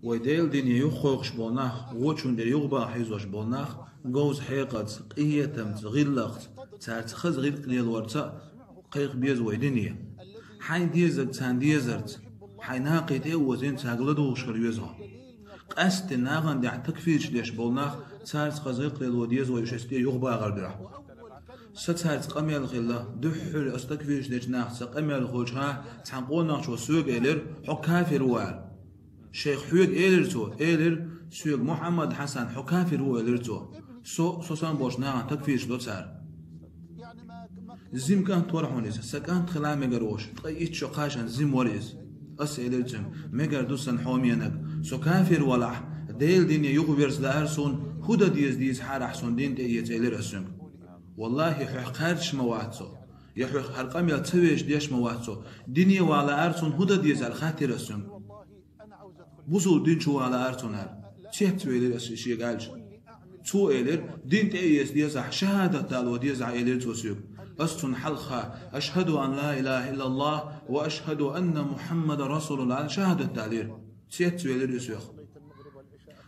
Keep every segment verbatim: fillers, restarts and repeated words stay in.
Вай Делан дине юхакхойкхуш болу нах, вочун тӀера юхабаха хьийзош болу нах, говза хьекъалца, къинхетамца, гӀиллакхца, цаьрца хаза гӀиллакх лелорца а кхайкха беза вай дине. Хьайн дезарг царна дезарца, хьайн накхий тӀе а озийна, цаьрга ладугӀуш хила веза хьо. Къаьсттина нахана тӀехь такфираш деш болу нах, цаьрца хаза гӀиллакх лело деза вай уьш оцу тӀе юхабахар дуьхьа. Сан цаьрца къамел хилла, дуьххьара аса такфираш дечу нахаца къамел хуьлучу хенахь, цхьана къонахчо соьга элира: «Хьо кафир ву», – аьлла. «Шайх, хьоьга элира цо?» Элира: «Соьга, Мухьаммад Хьасан, хьо кафир ву», – элира цо. «Со, со санна болчу нахана такфираш до цара». Зим кӀант вара хьуна иза, сан кӀант хила мегар волуш, ткъе итт шо кхаччалц зим вара иза. Аса элира цуьнга: «Мегар ду, сан хьоменаг, со кафир валахь, Делан дине юхаверза лаьара суна, хӀун дан деза дийцахьара ахь суна, дин тӀе эца», – элира аса цуьнга. «Валлахи, хьох кхаьрдаш ма вац со, я хьох хӀара къамел ца везаш деш ма вац со, дине ван лаьара суна, хӀун дан деза», – аьлла, хаьттира аса цуьнга. «Бусулба дин чу ван лаьара суна», – аьлла. Цецвелира аса шега аьлча. Цо элира: «Дин тӀе а эца дезахь, шахӀадат дало дезахь», – элира цо соьга. Аса цунна хьалха: «Ашхаду ан ла илаха иллаллах ва ашхаду анна Мухьаммадан расулуллах», – аьлла, шахӀадат далийра. Цецвелира иза соьга.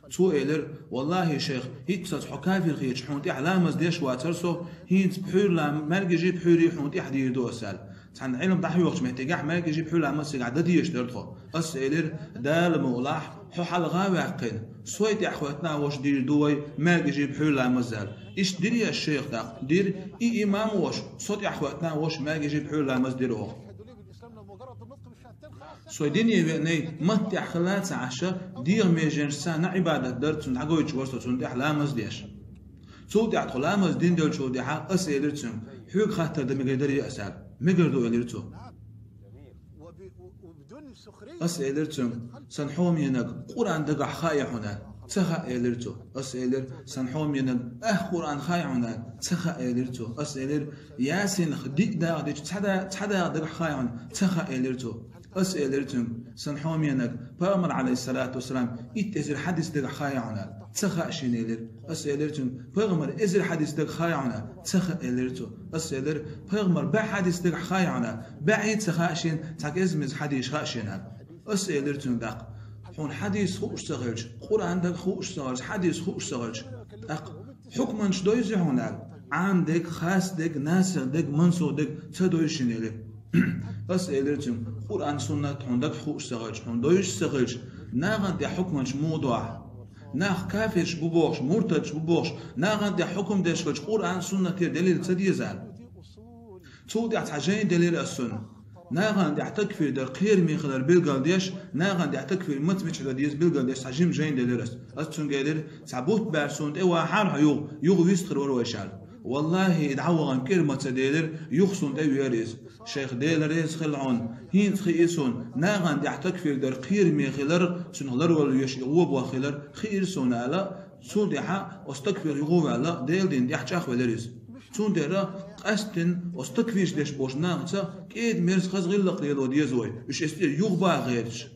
Цо элира: «Валлахи, шайх, хӀинццалц хьо кафир хеташ, хьуна тӀехь ламаз деш вацара со, хӀинца пхьуьйра лам-, маьркӀажий пхьуьйрий хьуна тӀехь дийр ду аса», – аьлла. Цхьана Ӏилма дӀахьоьхучу меттигехь маьркӀажий пхьуьйра ламаз цигахь дан дезаш дара тхо. Аса элира: «Дала мукълахь, хьо хьалха а ваьккхина, сой тӀехь хӀоьттина а волуш дийр ду вай маьркӀажий пхьуьйра ламаз», – аьлла. Иштта дирий аса шайх тӀаккха? Дира, и имам а волуш, со тӀехь хӀоьттина а волуш маьркӀажий пхьуьйра ламаз дира оха. Сой дине веанай, матта тӀехь хилла а ца Ӏаш, дегӀан меженашца Ӏибадат дар цунна дӀагойтуш вара со цунна тӀехь ламаз деш. Цул тӀаьхьа тхо ламаз дина деллачул тӀаьхьа аса элира цуьнга: «Хьоьга хаттар дан мегар дарий аса?» – аьлла. «Мегар ду», – элира цо. Аса элира цуьнга: «Сан хьоменаг, Къуръан дагахь хаьий хьуна?» «Ца хаьа», – элира цо. Аса элира: «Сан хьоменаг, ах Къуръан хаьий хьуна?» «Ца хаьа», – элира цо. Аса элира: «Ясинах диъ дакъа дича цхьа да-, цхьа дакъа дагахь хаьий хьуна?» «Ца хаьа», – элира цо. Аса элира цуьнга: «Сан хьоменаг, Пайхамар, алейхиссалату вассалам, итт эзар хьадис дагахь хаьий хьуна?» «Ца хаьа шена», – элира. Аса элира цуьнга: «Пайхамар эзар хьадис дагахь хаьий хьуна?» «Ца хаьа», – элира цо. Аса элира: «Пайхамар бӀе хьадис дагахь хаьий хьуна?» «БӀе а ца хаьа шена, цхьа кӀеззиг-мезиг хьадисаш хаьа шена», – аьлла. Аса элира цуьнга тӀаккха: «Хьуна хьадис хууш ца хилча, Къуръан дагахь хууш ца хилча, хьадис хууш ца хилча, тӀаккха хьукманаш довзий хьуна?» – аьлла. «Ӏам дерг, хас дерг, насих дерг, мансух дерг ца довзу шена», – элира. Аса элира цуьнга: «Къуръан, суннат хьуна дагахь хууш ца хилча, хьуна довзуш ца хилча, нахана тӀехь хьукманаш муха до ахь? Нах кафирш бу бохуш, муртадш бу бохуш, нахана тӀехь хьукум деш хилча, Къуръан, суннатера делил ца деза?» – аьлла. Цул тӀаьхьа цхьа жайн делира аса цунна. Нахана тӀехь такфир дар кхераме хилар билгалдеш, нахана тӀехь такфир маца мичахь дан деза билгалдеш цхьа жима жайн делира аса. Аса цуьнга элира: «Цхьа бутт баьрча суна тӀе вахьара хьо юха, юха вистхир вара вай ша». «Валлахи, и дӀавахана кӀира ма ца делира, юха суна тӀе веара иза». «Шайх, Дела реза хила хьуна, хӀинца хиира суна, нахана тӀехь такфир дар кхераме хилар, цунах ларвала веш и гӀо боху хилар хиира суна», – аьлла. Цул тӀаьхьа оцу такфир юха а ваьлла, Делан дин тӀехь чӀагӀвелира иза. Цундела къаьсттина оцу такфираш деш болчу нахаца кӀеда-мерза хаза гӀиллакх лело деза вай, уьш эцу тӀе юхабаха гӀерташ.